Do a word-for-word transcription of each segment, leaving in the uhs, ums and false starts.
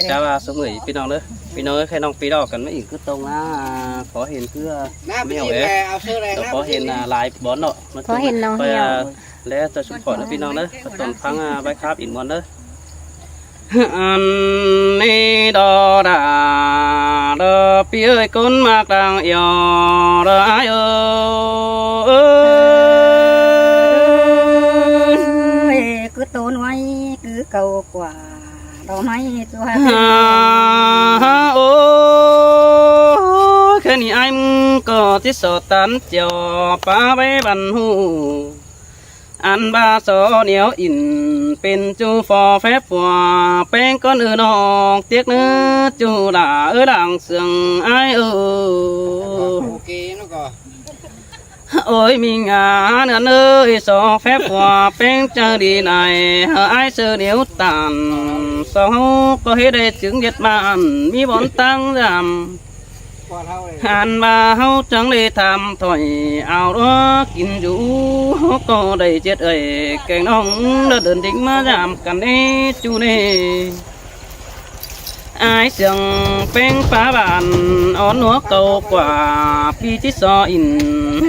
Chào và sớm gửi pi ꞌnọng ꞌnớ. Pi ꞌnọng ơi, khay ꞌnọng pi đỏ cắn ꞌmá ỉn ꞌcứ tông á, khó hên ꞌcứ ꞌmẹo é. Nó khó hên lai bón ꞌnọ. Khó hên ꞌnọng hên. Lé ꞌchoi sum khỏi ꞌnớ pi ꞌnọng ꞌnớ. Tỏn phắng bái kháp ỉn ꞌmuôn ꞌnớ. Ăn ꞌnị đo đa, đo pi ơi ꞌcốn ꞌmặc đang eo, đo ai ơi. Ơi, ꞌcứ ꞌtố ꞌnọi, ꞌcứ cau ꞌquá, đo ꞌmạy ꞌchua. Ôi, khay ꞌnị ai ꞌmứng ꞌcọ ꞌchí so tán chẻo pá ꞌvạy băn ꞌhụ. Ăn ꞌva so ꞌnéo ỉn pên ꞌchu phó phép ꞌpua ꞌpéng ꞌcốn ư ꞌnọng, tiếc ꞌnớ ꞌchu đa ới lăng sương ai ơ. Ôi, ꞌmí ngả ꞌnặn ơi, so phép ꞌpua ꞌpéng chaư đi nảy, hảư ai sư ꞌnéo tản, so ꞌháu ꞌcọ hế đảy chứng ꞌdệt ꞌmắn, ꞌmí bón ꞌtáng dăm. Ăn ꞌva ꞌháu chắng đảy tham thỏi, ao ꞌlúa kin dú, ꞌháu ꞌcọ đảy ꞌdệt ơi, keng ꞌnọng đa đớn đính ꞌmá dăm căn ꞌnị ꞌchu ꞌnị. Ai sương ꞌpéng pá bản, ón ꞌnúa cau ꞌquá, pi ꞌchí so ỉn,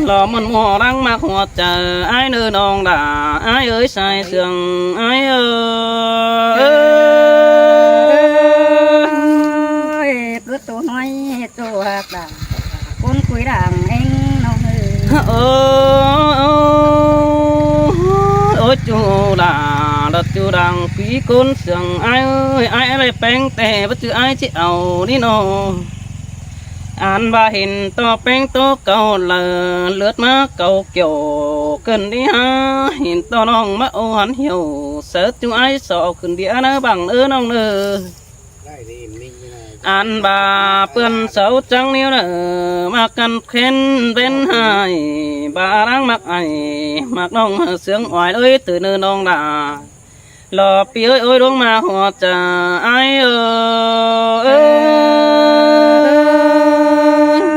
lo ꞌmuôn ꞌmua ꞌláng ꞌmặc hua chaư, ai ꞌnớ ꞌnọng đa, ai ơi sai sương, ai ơi. Ơi, ꞌcứ ꞌtố ꞌnọi, ꞌchu hák đa, ꞌcốn cúi đang ꞌnọng ơi. Ơ, ôi, ꞌchu đa, đa ꞌchu đang ꞌpi ꞌcốn sương ai ơi, ai ꞌlẹo ꞌpéng ꞌtẹ, báu ꞌchư ai ꞌchí au ꞌnị ꞌnọ. Ăn ꞌva hên ꞌto ꞌpéng ꞌtố cau lả, ꞌlượt ꞌmá cau kiẻo, ꞌcợn đi hák hên ꞌto ꞌnọng ꞌmá ô hăn hiẻo, sáư ꞌchu ai so khửn đi ăn ꞌnớ bang ꞌnớ ꞌnọng ꞌnớ. Ăn ꞌva ꞌpươn sáu chắng ꞌnéo ꞌnớ, ꞌmặc căn khén ꞌvến ꞌhại, ꞌva ꞌláng ꞌmặc ai, ꞌmặc ꞌnọng sương oai ơi, ꞌtứ ꞌnớ ꞌnọng đa. Lo pi ơi ơi, ꞌluống ꞌmá hua chaư ai ơ.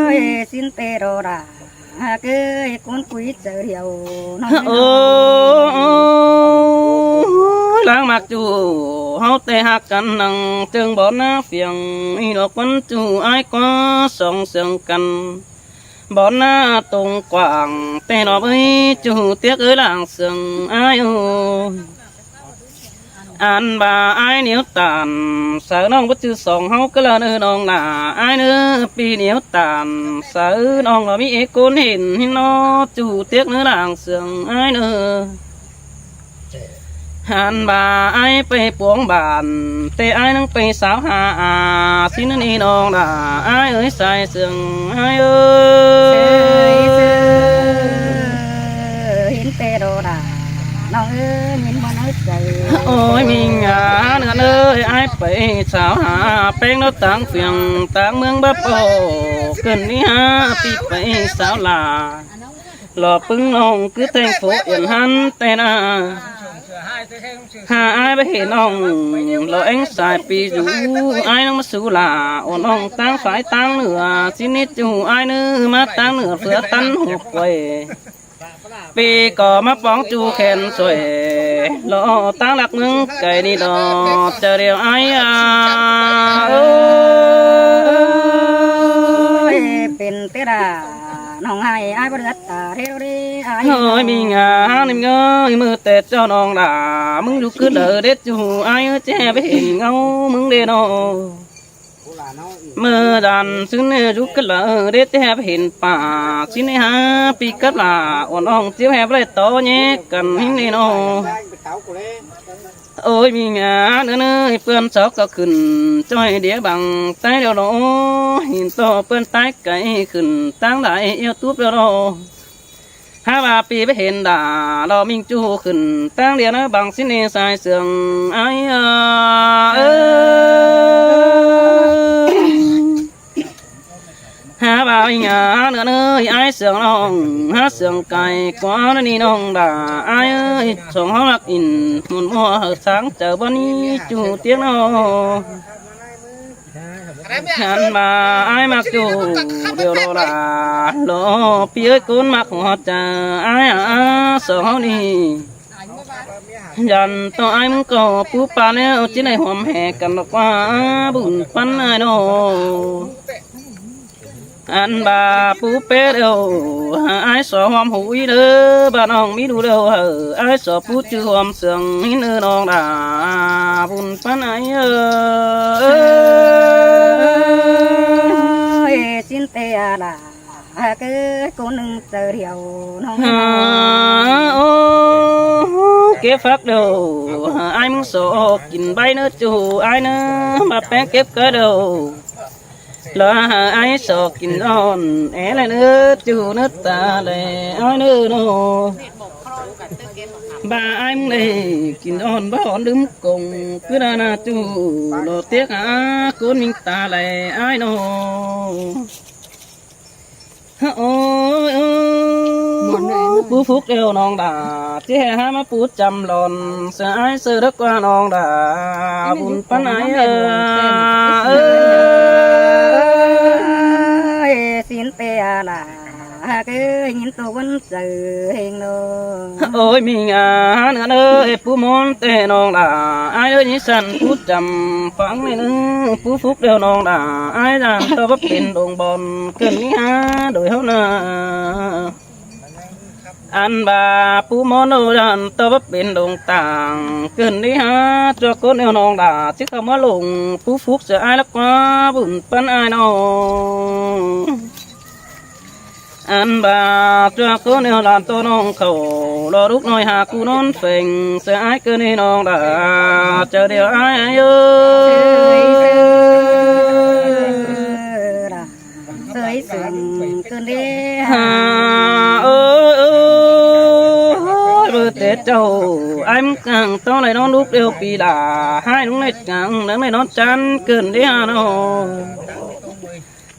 Ơi, ꞌsịn ꞌtẹ đo đa, hák ơi, ꞌcốn cúi chaư điêu ꞌnọng. Ơ, ơ, ơ, ꞌláng ꞌmặc ꞌchu, ꞌháu ꞌtẹ hák căn ꞌnăng ꞌchương bón ꞌná phiêng, ꞌnị ꞌnọ ꞌquán ꞌchu ai ꞌquá song sương căn. Bón ꞌná tông quảng, ꞌtẹ ꞌnọ bới ꞌchu tiếc ới lăng sương ai ơ. Ăn ꞌva ai ꞌnéo tản, sáư ꞌnọng báu ꞌchư song ꞌháu cá ꞌlạ ꞌnớ ꞌnọng đa, ai ꞌnớ pi ꞌnéo tản, sáư ꞌnọng lo ꞌmí ꞌcốn hên hên ꞌnọ, ꞌchu tiếc ꞌnớ lăng sương ai ꞌnớ. Ăn ꞌva ai pay puông bản, ꞌtẹ ai ꞌnăng pay sáo ha a, ꞌsịn ꞌnị ꞌnọng đa, ai ơi sai sương, ai ơi. Hên ꞌtẹ đo đa, ꞌnọng ơi, ꞌmí ꞌmá ꞌnớ chaư. Ôi, ꞌmí ngả ꞌnặn ơi, ai pay sáo ha, ꞌpéng ꞌnọ ꞌtáng phiêng, ꞌtáng ꞌmướng báp ꞌpo, ꞌcợn đi hák ꞌpi pay sáo lả. Lo ꞌpứng ꞌnọng ꞌcứ thành phố Yên Hăn ꞌtẹ ꞌna. Ha ai báu hên ꞌnọng, lo ꞌéng sai pi dú, ai ꞌnăng ꞌmá sú lả, ôn ꞌnọng ꞌtáng phái ꞌtáng ꞌnựa, ꞌsịn ꞌnị ꞌchu ai ꞌnớ ꞌmá ꞌtáng ꞌnựa ꞌpưa ꞌtắn hộp quay. Pi ꞌcọ ꞌmá póng ꞌchu khen suối, lo ꞌtáng lắc ꞌmướng cay ꞌnị đo, chaư điêu ai a. Ơi, pên ꞌtẹ đa, ꞌnọng ai, ai báu đươn ta, ꞌtẹ đo đi, ai. Ơi, ꞌmí ngả ꞌnị ꞌmí ơi, ꞌmự ꞌtẹ ꞌchọ ꞌnọng đa, ꞌmứng dú ꞌcứ đaư đét ꞌchu ai ơ, ꞌchí ꞌhế báu hên ꞌngáu ꞌmứng đê ꞌnọ. ꞌMự đan ꞌsứ ꞌnị dú ꞌcứ đaư đét ꞌchí ꞌhế báu hên pả, ꞌsịn ꞌnị hák ꞌpi cắp lả, ôn ꞌnọng ꞌchí ꞌhế báu đảy tó ꞌnhé căn ꞌhính ꞌnị ꞌnọ. Ôi, ꞌmí ngả ꞌnớ ꞌnớ, ꞌpươn sáo ꞌcọ khửn ꞌchoi đĩa bang ꞌTáy điêu ꞌnọ, hên ꞌto ꞌpươn ꞌTáy cay khửn ꞌtáng đài YouTube điêu ꞌnọ. Hák ꞌva ꞌpi báu hên đa, lo ꞌminh ꞌchu khửn ꞌtáng đĩa ꞌnớ bang ꞌsịn ꞌnị sai sương ai a. Ơ, hák ꞌva ꞌminh a, ꞌnớ ꞌnớ, ai sương ꞌnọng, hák sương cay ꞌquá ꞌnị ꞌnọng đa, ai ơi, song ꞌháu lắc ỉn, ꞌmuôn ꞌmua hảư sáng chaư bón ꞌnị ꞌchu tiếc ꞌnọ. Ăn ꞌva ai ꞌmặc ꞌchu điêu đo đa, lo ꞌpi ơi ꞌcốn ꞌmặc hua chaư ai a, song ꞌháu ꞌnị. Dản ꞌto ải ꞌmứng ꞌcọ pú pá ꞌlẹo ꞌchí đảy ꞌhuôm ꞌhẹ căn ꞌlẹo ꞌquá, bun ꞌpắn ải ꞌnớ. Ăn ꞌva pú pét ꞌlẹo, ải so ꞌhuôm ꞌhụ ꞌnị ꞌlớ, ꞌva ꞌnọng ꞌmí đu ꞌlẹo hảư ải so pú ꞌchư ꞌhuôm sương ꞌnị ꞌnớ ꞌnọng đa, bun ꞌpắn ải ꞌnớ. Ơi, ꞌsịn ꞌtẹ đa, ꞌcọ ꞌcốn ꞌnưng chaư điêu ꞌnọng. Hả, ô, kếp phák điêu, ải ꞌmứng so kin báy ꞌnớ ꞌchu ải ꞌnớ, ꞌva ꞌpéng kếp cá điêu. Lo hảư ải so kin ꞌdọn é ꞌlẹ ꞌnớ ꞌchu ꞌnớ ta ꞌlẹ ải ꞌnớ ꞌnớ. ꞌVa ải ꞌmứng đảy kin ꞌdọn báu ón đứm công, ꞌcứ đa ꞌnớ ꞌchu, lo ꞌtiếc hả ꞌcốn ꞌminh ta ꞌlẹ ải ꞌnớ. Ôi, ôi, pú phúc ꞌlẹo ꞌnọng đa, ꞌchí hảư hák ꞌmá pú chăm lon, ꞌsứa ải ꞌsứa đắc ꞌquá ꞌnọng đa, bun ꞌpắn ải ꞌnớ. Ơi, ꞌsịn ꞌtẹ đa, ꞌcọ ꞌnhính tô ꞌcốn chaư ꞌhêng ꞌnớ. Ôi, ꞌmí ngả ꞌnớ ꞌnớ, pú ꞌmôn ꞌtẹ ꞌnọng đa, ải ꞌnớ ꞌnhí săn pú chăm phắng ꞌnị ꞌnớ, pú phúc ꞌlẹo ꞌnọng đa, ải dản ꞌto báu pên đồng bọn, ꞌcợn ꞌnị hả, đuổi ꞌháu ꞌnớ. Ăn ꞌva pú ꞌmôn ꞌnớ dản ꞌto báu pên đồng tảng, ꞌcợn ꞌnị hả, ꞌchua ꞌcốn ꞌnẹo ꞌnọng đa, ꞌchí khảu ꞌmá lông pú phúc ꞌsứa ải đắc ꞌquá, bun ꞌpắn ải ꞌnớ. Ăn ꞌva ꞌchua ꞌcốn ꞌnẹo đa ꞌto ꞌnọng khảu, lo đúc ꞌnọi hả ꞌcú ꞌnón pheng, ꞌsứa ải ꞌcợn ꞌnị ꞌnọng đa, chaư điêu ải ꞌnớ. Ơi, sương ꞌcợn đê hả. Ôi, ôi, ôi, báu té chảu, ải ꞌmứng cang ꞌto đảy ꞌnón đúc điêu pi đa, ải ꞌnưng đảy cang, ꞌnưng đảy ꞌnón chăn ꞌcợn đê hả ꞌnớ.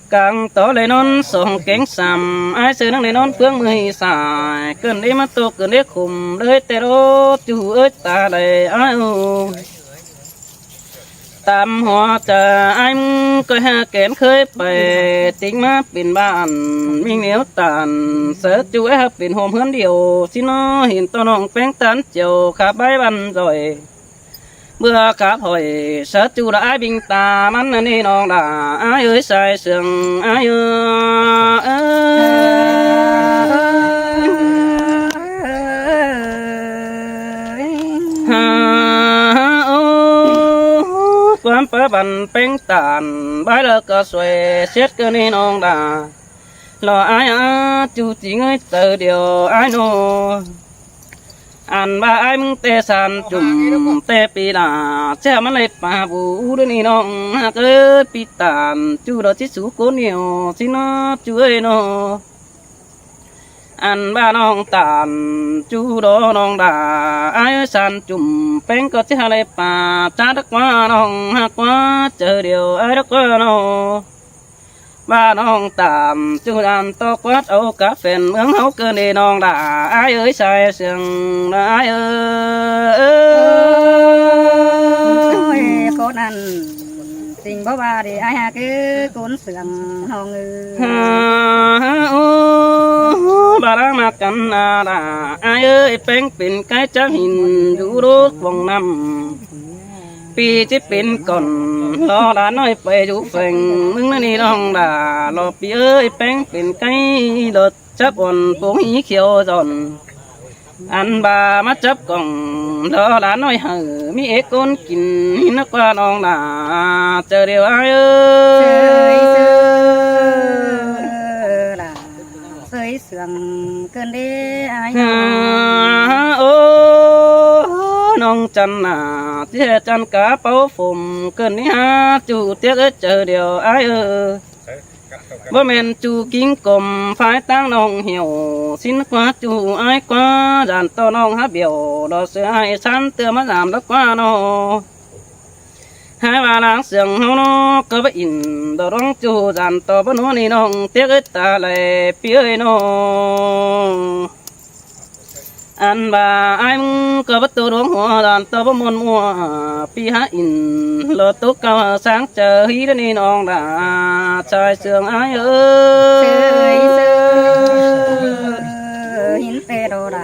Cang ꞌto đảy ꞌnón song kéng sam, ải ꞌsứa ꞌnưng đảy ꞌnón ꞌpướng ꞌmự ꞌhị sai, ꞌcợn đê ꞌmá tô ꞌcợn đê khum, đảy ꞌtẹ đô ꞌchu ới ta đảy ải ơi. Tam hua chaư ải ꞌmứng ꞌcoi hả kén khới pay, ꞌtếng ꞌmá pên bản ꞌminh nẻo tản, ꞌsớ ꞌchu ải hảư pên hom ꞌhướn điêu, ꞌsịn ꞌnớ hên ꞌto ꞌnọng ꞌpéng tản chiêu khả báy băn doi. Bươn khả khỏi, ꞌsớ ꞌchu đa ải binh ta ꞌmắn ꞌnị ꞌnọng đa, ải ơi sai sương ải ơi. Hả, ô, ꞌquám pá băn ꞌpéng tản, báy ꞌlạ ꞌcọ sui siết ꞌcợn ꞌnị ꞌnọng đa. Lo ải ꞌnớ ꞌchu ꞌchí ꞌngới chaư điêu ải ꞌnớ. Ăn ꞌva ải ꞌmứng ꞌtẹ san chum ꞌtẹ pi đa, ꞌchí hảư ꞌmắn đảy pá bu đé ꞌnị ꞌnọng ꞌhặc ới, pi tản ꞌchu đa ꞌchí sú ꞌcốn ꞌnẹo ꞌsịn ꞌnớ ꞌchu ới ꞌnớ. Ăn ꞌva ꞌnọng tản ꞌchu đa ꞌnọng đa, ải ơi san chum ꞌpéng ꞌcọ ꞌchí hảư đảy pá, chả đắc ꞌquá ꞌnọng ꞌhặc ꞌquá, chaư điêu ải đắc ꞌquá ꞌnớ. ꞌVa ꞌnọng tản ꞌchu dản ꞌto quát au cá phén ꞌmướng ꞌháu ꞌcợn đê ꞌnọng đa, ải ơi sai sương đa ải ơi. Ôi, ꞌcốn ăn, ꞌchính báu ꞌva đi ải hảư ꞌcốn sương ꞌnọng ơi. Hả, ô, ꞌva đang ꞌmặc căn đa đa, ải ơi ꞌpéng pên cáy chắng hên dú đốt vòng năm. Pi ꞌchí pên cỏn, lo đa ꞌnọi pay dú pheng, ꞌmứng ꞌnớ ꞌnị ꞌnọng đa, lo pi ơi ꞌpéng pên cáy, lo chắp ôn pông hí khiêu dọn. Ăn ꞌva ꞌmá chắp cỏn, lo đa ꞌnọi hảư ꞌmí ế ꞌcốn kin, ꞌnị ꞌnớ ꞌquá ꞌnọng đa, chaư điêu ải ơi. Sới sương ꞌcợn đê ải ꞌnớ. Ô, ꞌnọng chăn nả, ꞌchí hảư chăn cá páu phôm ꞌcợn ꞌnị hả, ꞌchu ꞌtiếc ới chaư điêu ải ơi. Báu ꞌmen ꞌchu kin côm phái ꞌtáng ꞌnọng hiẻo, ꞌsịn ꞌquá ꞌchu ải ꞌquá, dản ꞌto ꞌnọng hák bẻo, đo ꞌsứa ải săn ꞌtưa ꞌmá dản đắc ꞌquá ꞌnớ. Hák ꞌva lăng sương ꞌháu ꞌnớ, ꞌcọ báu in, đo ꞌluống ꞌchu dản ꞌto báu ꞌnớ ꞌnị ꞌnọng, ꞌtiếc ới ta lai pi ới ꞌnớ. Ăn ꞌva ải ꞌmứng ꞌcọ báu tô ꞌluống hua, dản ꞌto báu ꞌmuôn ꞌmua, pi hák in, lo tốc cao hảư sáng chaư hí đé ꞌnị ꞌnọng đa, sai sương ải ơi. Hên ꞌtẹ đo đa.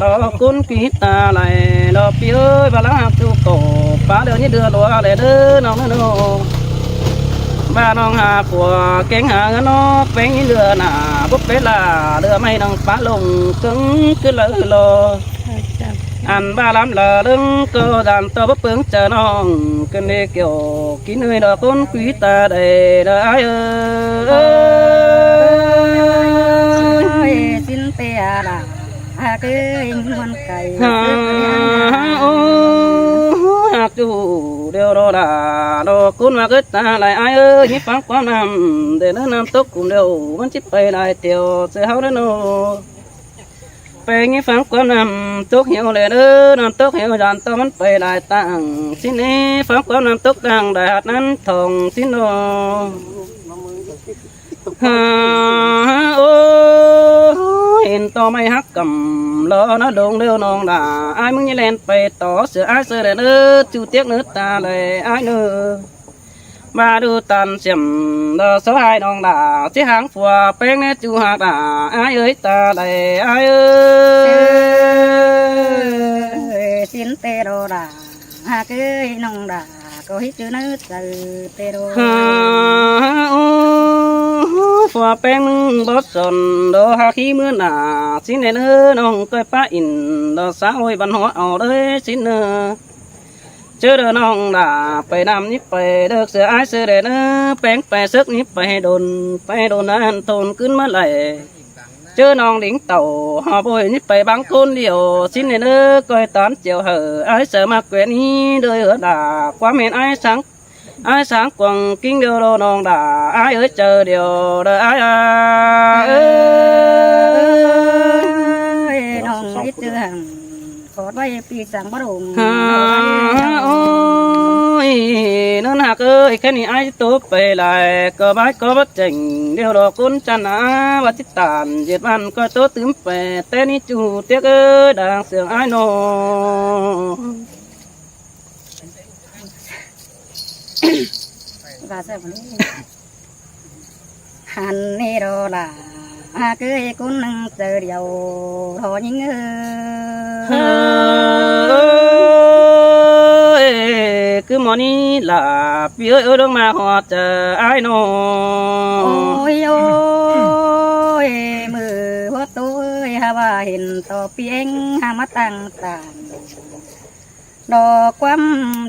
lo ꞌcốn ꞌpi ta lai lo ꞌpi ơi, ꞌva ꞌlạ ꞌhặc ꞌchu ꞌcọ pá ꞌlẹo ꞌnhí ꞌlứa ꞌlua lai ꞌlới ꞌnọng ꞌnớ ꞌnớ. ꞌVa ꞌnọng ha phua kéng ha ꞌngớn ꞌnớ ꞌpéng ꞌnhí ꞌlứa nả, báu pét ꞌlạ ꞌlứa ꞌmạy ꞌnọng pá lông ꞌcứng ꞌcứ ꞌlới lo. Ăn ꞌva ꞌlắm lỏ ꞌlớng ꞌcọ dan ꞌto báu pướng chaư ꞌnọng, ꞌcứn đi kiẻo kin ơi lo ꞌcốn ꞌpi ta đảy lo ải ơi. Ơi, ꞌsịn ꞌtẹ lả, ꞌhặc ơi, ꞌmuôn cay. Ha, ô, ꞌhặc ꞌchu điêu lo lả, lo ꞌcốn ꞌmá ꞌcứ ta lai ải ơi, ꞌnhí ꞌphắng ꞌquám ꞌnặm, để ꞌnớ ꞌnặm tốc cúm điêu, ꞌmắn ꞌchí pay lai thiêu, ꞌsứ ꞌháu ꞌnớ ꞌnớ. Pay ꞌnhí ꞌphắng ꞌquám ꞌnặm tốc hiêu lai ꞌnớ, ꞌnặm tốc hiêu dan ꞌto ꞌmắn pay lai ꞌtáng. ꞌSịn ꞌnị ꞌphắng ꞌquám ꞌnặm tốc đang đảy hạt ꞌnặn thỏng ꞌsịn lo. Ha, ô, hên ꞌto ꞌmạy ꞌhặc cắm lo ꞌnớ đông điêu ꞌnọng đả, ải ꞌmứng ꞌnhí ꞌlen pay tó ꞌsứa ải ꞌsớ lai ꞌnớ, ꞌchu tiếc ꞌnớ ta lai ải ꞌnớ. ꞌVa đu ꞌtan siêm lo sáu ải ꞌnọng đả, ꞌchí háng phua ꞌpéng ꞌnị ꞌchu ꞌhặc đả, ải ơi ta lai ải ơi. Ơi, ꞌsịn ꞌtẹ lo đả, ꞌhặc ơi ꞌnọng đả, ꞌcọ hít ꞌchư ꞌnớ chaư ꞌtẹ lo. Ha, ô, phua ꞌpéng ꞌmứng bót son lo ꞌhặc hí ꞌmứa nả, ꞌsịn ꞌnị ꞌnớ ꞌnọng ꞌcoi pá in lo xã hội văn hóa au ꞌlới ꞌsịn ꞌnớ. ꞌChớ đa ꞌnọng đả pay ꞌnặm ꞌnhí pay đớc ꞌsứa ải ꞌsớ lai ꞌnớ, ꞌpéng pay sớc ꞌnhí pay đôn, pay đôn ăn thôn ꞌcứn ꞌmá lai. ꞌChớ ꞌnọng đính tảu hảư ꞌpộ ꞌnhí pay bang ꞌcốn điêu, ꞌsịn ꞌnị ꞌnớ ꞌcoi ꞌtan chiêu hảư ải ꞌsớ ꞌmá ꞌquiến ꞌnị đơi ꞌhứa đả, ꞌquám hên ải sáng, ải sáng quảng kính điêu lo ꞌnọng đả, ải ơi chaư điêu đa ải a. Ơi, ꞌnọng ít ꞌchư hẳn. Khót ꞌvạy ꞌpi sáng bát ủng. Ha, ôi, ꞌnớ ꞌhặc ơi, ꞌkhạy ꞌnị ải ꞌchí tóp pay lai, ꞌcọ bái ꞌcọ bát chẻng, điêu lo ꞌcốn chăn a, ꞌva ꞌchí ꞌtan ꞌdệt ꞌvắn ꞌcoi tóp tứm pay, té ꞌnị ꞌchu tiếc ơi, đang sương ải ꞌnớ. ꞌVa ꞌsớ ꞌva ꞌnị. Hăn ꞌnị ꞌló lả, ꞌcứ ꞌcốn ꞌnưng chaư điêu, ꞌló ꞌnhính ơi. Ơi, ꞌcứ ꞌmọ ꞌnị lả, ꞌpi ơi, ơi, ꞌlống ꞌmá ꞌhọt chaư ải ꞌnớ. Ôi, ôi, ꞌmự ꞌhọt ꞌtố ơi, ha ꞌva hên ꞌto ꞌpi ꞌéng, ha ꞌmá ꞌtáng ꞌtáng. Lo ꞌquám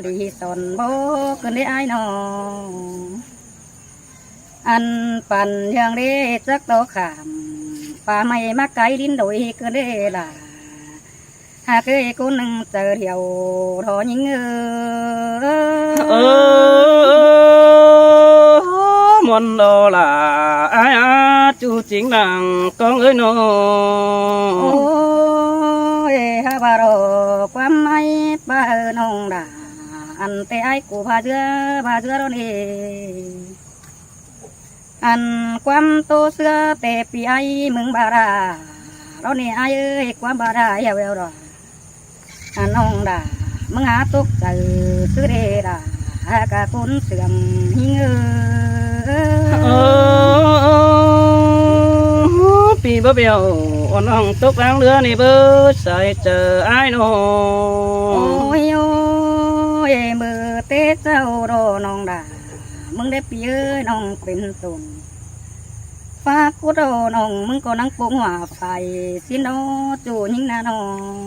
đi son báu ꞌcứn đé ải ꞌnớ. Ăn păn ꞌhướng đé chắc ꞌtố khảm, pá ꞌmạy ꞌmá cáy đin đôi ꞌcứn đé lả. Hák ơi, ꞌcốn ꞌnưng chaư điêu, ꞌló ꞌnhính ơi. Ơ, ơ, ơ, ơ, muôn ꞌló lả, ải a, ꞌchu chính lăng ꞌcóng ơi ꞌnớ. Ôi, ha ꞌva ꞌló ꞌquám ꞌmạy ꞌpá ơi ꞌnọng đả, ăn té ải ꞌcú ꞌva ꞌdứa, ꞌva ꞌdứa ꞌló ꞌnị. Ăn ꞌquám ꞌtố ꞌsứa té ꞌpi ải ꞌmướng ꞌva đa, ꞌló ꞌnị ải ơi, ꞌquám ꞌva đa eo eo ꞌló. Ăn ꞌnọng đả, ꞌmướng hák tốc chaư ꞌsứ đé đả, hák ꞌcốn sương ꞌnhính ơi. Ơ, pi báu bẻo, ôn ong tốc áng lứa ꞌnị báu sai chaư ải ꞌnọ. Ôi ôi, ꞌmự té chảu đo ꞌnọng đa, ꞌmứng đé pi ơi ꞌnọng pên tôn. Phák cút đo ꞌnọng ꞌmứng ꞌcọ ꞌnăng pông hua phải, ꞌsịn đo ꞌchu ꞌnhính ꞌna ꞌnọng.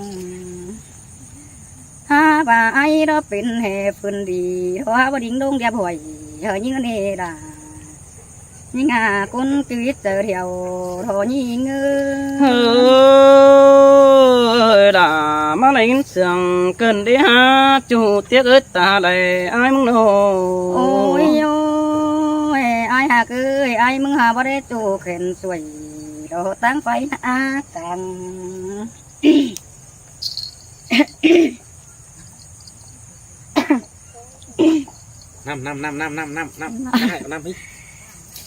Hák ꞌva ải đo pên ꞌhế phưn đi, hák ꞌva đin đông điếp ꞌhuai, ꞌhới ꞌnhính ꞌnị đa. ꞌNhính ꞌnạ ꞌcốn cứ chaư điêu, ꞌhới ꞌnhính ơ. Ơ, đa ꞌmá lay ꞌngớn sương cơn đi hák ꞌchu, tiếc ứt ta đảy ải ꞌmứng ꞌnọ. Ôi ôi, ải hák ơi, ải ꞌmứng hák báu đé ꞌchu khen suối, đo táng pháy ꞌnạ cang. ꞌNặm, ꞌnặm, ꞌnặm, ꞌnặm, ꞌnặm, ꞌnặm, ꞌnặm, ꞌnặm ꞌhí.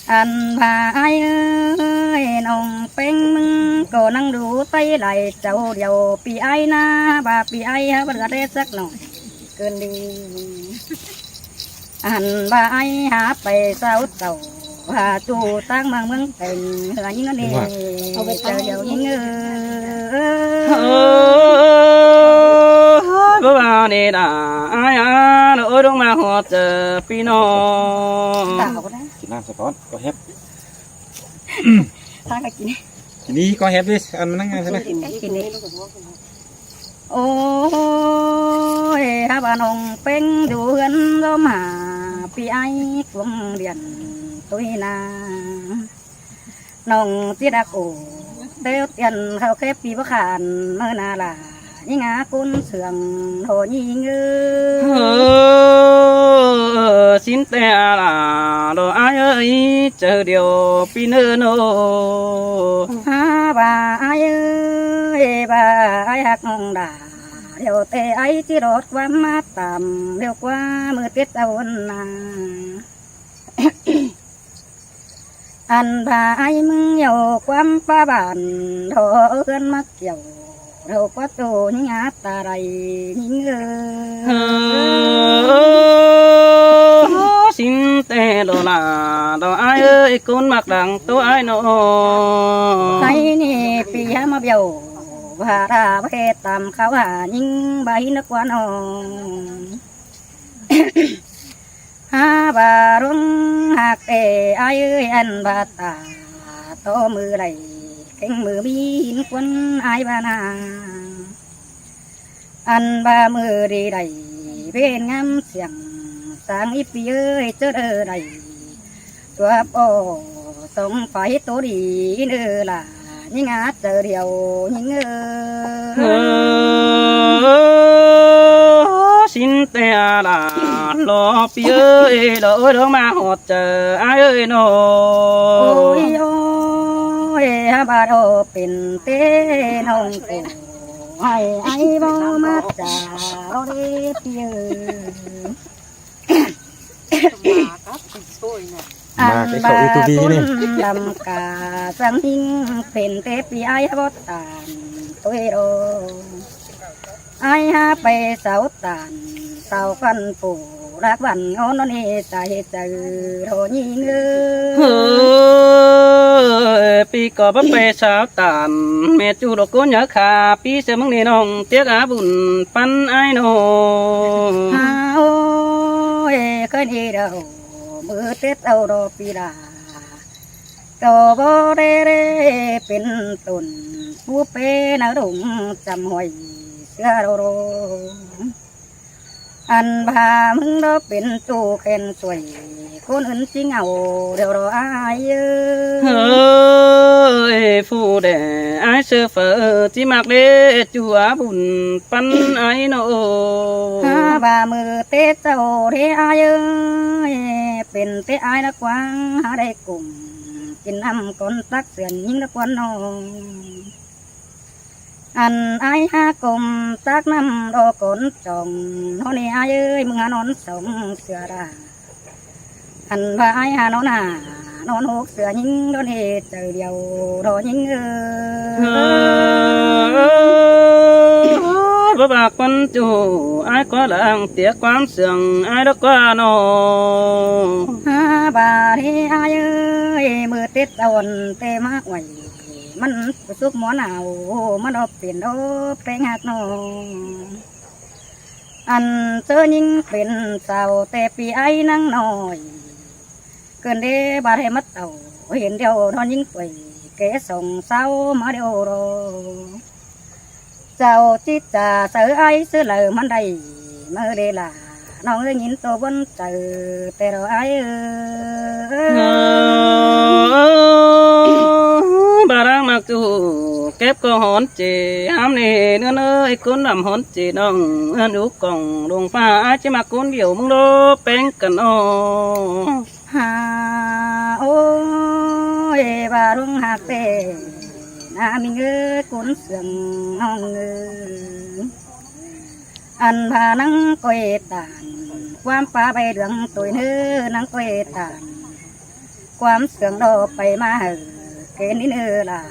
Ăn ꞌva ải ơi, ꞌnọng ꞌpéng ꞌmứng ꞌcọ ꞌnăng đu ꞌtay lai chảu điêu, pi ải ꞌnạ, ꞌva pi ải hák báu đé sắc ꞌnọi cơn đi. Ăn ꞌva ải hák pay sáu chảu, hák ꞌchu táng ꞌmướng ꞌmướng têng, ꞌhới ꞌnhính ꞌnị, chaư điêu ꞌnhính ơ. Ơ, báu ꞌva ꞌnị đa, ải hák ꞌnọ ôi ꞌlống ꞌmá ꞌhọt chaư pi ꞌnọng. Kỉ ꞌnặm sa ꞌcón, ꞌcọ hép. Táng ꞌcọ kỉ ꞌnị. Kỉ ꞌnị ꞌcọ hép đi, ăn ꞌmá ꞌnăng ăn ꞌsớ ꞌnớ. Kỉ ꞌnị. Ôi, hák ꞌva ꞌnọng ꞌpéng đu ꞌhướn ꞌlóm hả, pi ải cuông điện tui ꞌnạ. ꞌNọng ꞌchí đắc ổ, têu tiên khảu khép pi báu khản ꞌmự ꞌnạ đa, ꞌnhính ꞌnạ ꞌcốn sương ꞌhới ꞌnhính ơ. Ơ, ꞌsịn ꞌtẹ đa, đo ải ơi, chaư điêu pi ꞌnớ ꞌnọ. Hák ꞌva ải ơi, ꞌva ải hák ꞌnọng đa, điêu ꞌtẹ ải ꞌchí lót ꞌquám ꞌmá tăm, điêu ꞌquá ꞌmự tiết ꞌtạu ꞌnạ. Ăn ꞌva ải ꞌmứng điêu ꞌquám ꞌpá bản, đo ꞌhướn ꞌmá kiẻo, điêu ꞌquá ꞌchu ꞌnhính ꞌnạ ta đảy ꞌnhính ơ. Ơ, ꞌsịn ꞌtẹ đo đa, đo ải ơi, ꞌcốn ꞌmặc đăng ꞌtố ải ꞌnọ. Ái ꞌnị pi hák ꞌmá bẻo, ꞌva đa báu ꞌhế tăm khảu hả ꞌnhính báu hín ꞌnớ ꞌquá ꞌnọ. Hák ꞌva ꞌluống hák ê ải ơi, ăn ꞌva ta ꞌto ꞌmự đảy, kéng ꞌmự ꞌmí hín ꞌquốn ải ꞌva ꞌnạ. Ăn ꞌva ꞌmự đi đảy, ꞌvến ngắm siêng, sáng íp pi ơi, chớ đơ đảy. Chuốp ổ sông phải ꞌtố đi ꞌnớ đa, ꞌnhính ꞌnạ chaư điêu ꞌnhính ơ. Ơ, ꞌsịn ꞌtẹ đa, lo pi ơi, lo ôi ꞌlống ꞌmá ꞌhọt chaư ải ơi ꞌnọ. Ôi ôi, hák ꞌva đo pên té ꞌnọng ꞌcọ, ải ải báu ꞌmá chả đo đé pi ơi. Ăn ꞌva ꞌcốn đăm cả sáng ꞌnhính pên té pi ải báu tản ꞌtoi đo. Ải hák pay sáu tản, sau căn phủ đắc bản ngón ꞌnọn ê tai chaư ꞌhới ꞌnhính ơ. Ơ, pi ꞌcọ báu pay sáu tản, ꞌmẹ ꞌchu độc ꞌcốn nhớ khả, pi ꞌsớ ꞌmướng ꞌnị ꞌnọng tiếc á bun păn ải ꞌnọ. Ha ôi, ꞌkhới ꞌnị đaư ꞌmự Tết âu đo pi đa, ꞌcọ báu đé đé pên tổn, pú pê náo đủng chăm ꞌhọi ꞌsứa đô đô. Ăn ꞌva ꞌmứng đo pên ꞌchu khen suối, ꞌcốn ứn ꞌchí ngảu điêu đo ải ơ. Ơi, phủ đẻ ải ꞌsớ phở ꞌchí ꞌmặc đé ꞌchu á bun păn ải ꞌnọ. Ha ꞌva ꞌmự Tết âu đé ải ơi, pên Tết ải đa quang ha đảy ꞌcum kin ꞌnặm cón tắc sươn ꞌnhính đa quán ꞌnọ. Ăn ải ha ꞌcum tắc ꞌnặm đo cón chong ꞌnọn ê ải ơi, ꞌmứng ha ꞌnón song ꞌsứa đa. Ăn ꞌva ải ha ꞌnón ha ꞌnón hốc ꞌsứa ꞌnhính đón ê chaư điêu đo ꞌnhính ơ. báu bák ꞌquám ꞌchu, ải ꞌcọ lăng ꞌtiếc ꞌquám sương ải đa ꞌquá ꞌnọ. Ha, ꞌva đi ải ơi, ꞌmự Tết ꞌtọn ꞌtẹ ꞌmá uối, ꞌmắn súc ꞌmón au, ꞌmắn ók pên ók ꞌpéng ꞌhặc ꞌnọ. Ăn ꞌchớ ꞌnhính pên sáo ꞌtẹ ꞌpi ải ꞌnăng ꞌnọi, ꞌcứn đé ꞌva ꞌhế ꞌmá tảu, hên điêu ꞌnọ ꞌnhính ꞌtoi, kẻ song sáo ꞌmá điêu ꞌnọ. Chảu ꞌchí chả sáư ải sáư ꞌlau ꞌmắn đảy, ꞌmự đé lả ꞌnọng ới, ꞌnhính tô ꞌvốn chaư ꞌtẹ ꞌnọ ải ơi. Báu lăng ꞌmặc ꞌchu, kép ꞌcọ hón ꞌchị, hám ꞌnị ꞌnưng ới, ꞌcốn lăm hón ꞌchị ꞌnọng, ơn ú cỏng đông ꞌphạ, ải ꞌchí ꞌmặc ꞌcốn điêu ꞌmứng đô ꞌpéng căn ꞌnọ. Ha, ôi, ꞌva ꞌluống ꞌhặc ꞌtẹ ꞌna ꞌmính ới, ꞌcốn sương ꞌnọng ới. Ăn ꞌva ꞌnăng ꞌcoi tản ꞌquám pá ꞌvạy đường ꞌtội ꞌnớ, ꞌnăng ꞌcoi tản ꞌquám sương ꞌnọ pay ꞌmá hảư kẻ ꞌnị ꞌnớ lả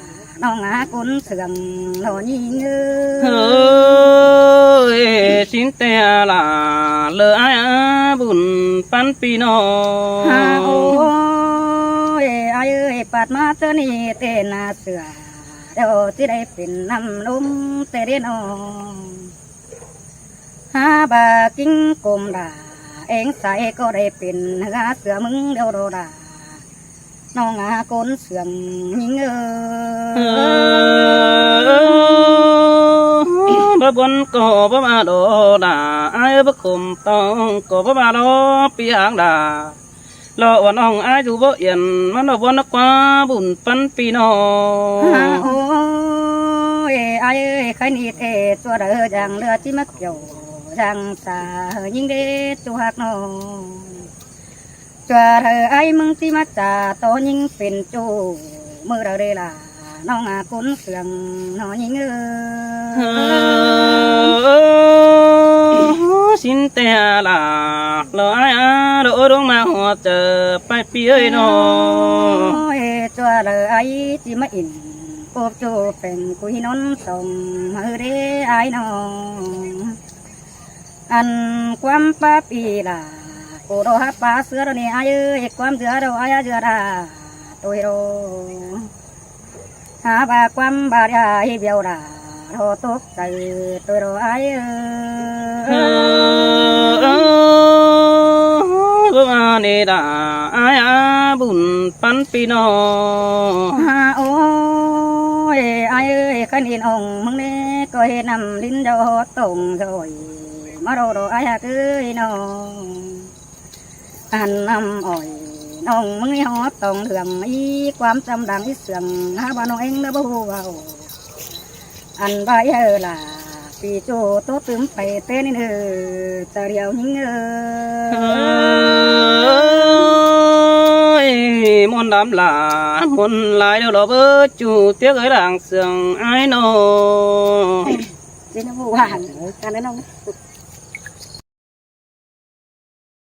ꞌnọng ꞌhá, ꞌcốn sương ꞌnọ ꞌnhính ới. Ơi, sín ꞌtẹ lả, lỏ ải ꞌa bun ꞌpắn ꞌpi ꞌnọ. Ha, ôi, ải ơi, pắt ꞌmá ꞌchớ ꞌnị ꞌtẹ ꞌna sửa, điêu ꞌchí đảy pên ꞌnặm ꞌlốm ꞌtẹ đé ꞌnọ. Ha, ꞌva ꞌkính ꞌcôm đả, ꞌeng sai ꞌcọ đảy pên ꞌhứa sửa ꞌmứng điêu ꞌnọ đả ꞌnọng ꞌhá, ꞌcốn sương ꞌnhính ới. Báu bôn ꞌcọ báu ꞌva đo đả, ải ơi, báu ꞌcôm ꞌtong ꞌcọ báu ꞌva đo ꞌpi ꞌhặc đả. Lỏ ꞌva ꞌnọng ải dú báu yên, ꞌmắn lỏ bôn ꞌnớ ꞌquá bun ꞌpắn ꞌpi ꞌnọ. Ha, ôi, ải ơi, khay ꞌnị ꞌtẹ ꞌchua đaư dáng ꞌlứa ꞌchí ꞌmá kiẻo dáng sa ꞌhứ ꞌnhính đé ꞌchu ꞌhặc ꞌnọ. ꞌChua đaư ải ꞌmứng ꞌchí ꞌmá chả tó ꞌnhính pên ꞌchu, ꞌmự đaư đé lả ꞌnọng ꞌhá, ꞌcốn sương ꞌnọ ꞌnhính ới. Ơ, sín ꞌtẹ lả, lỏ ải ꞌa, lỏ ôi, ꞌluống ꞌmá ꞌhọt chaư pay ꞌpi ới ꞌnọ. Ôi, ꞌchua đaư ải ꞌchí ꞌmá ỉn ꞌcộp ꞌchu peng cúi ꞌnón song ꞌmự đé ải ꞌnọ. Ăn ꞌquám pá ꞌpi lả, ꞌcọ đo hák pá sứa ꞌnị ải ơi, ꞌquám ꞌdứa ꞌnọ ải ꞌdứa đả ꞌtội ꞌnọ. Ha, ꞌva ꞌquám ꞌva đa hi biêu đả, ꞌnọ tốc chaư ꞌtội ꞌnọ ải ơi. Báu ꞌva ꞌnị đả, ải ꞌa bun ꞌpắn ꞌpi ꞌnọ. Ha, ôi, ải ơi, khay ꞌnị ꞌnọng ꞌmứng ꞌnị ꞌcọ ꞌhế ꞌnặm đin đo tông ꞌdội, ꞌmá đo đo ải ꞌhặc ới ꞌnọ. Ăn ꞌnặm ỏi ꞌnọng ꞌmứng ꞌnị ꞌhọt tông lương, ꞌí ꞌquám chăm đang ꞌí sương, ha, ꞌva ꞌnọng ꞌeng ꞌnớ báu ꞌhụ ꞌva ổ. Ăn ꞌva ꞌhứ lả ꞌpi ꞌchu ꞌtố tứm pay ꞌtẹ ꞌnị ꞌnớ, chaư điêu ꞌnhính ới. Ôi, ꞌmuôn lắm lả, ꞌmuôn lai điêu lỏ báu ꞌchu, ꞌtiếc ới đang sương ải ꞌnọ. Chính phủ hàng, căn ꞌnọng.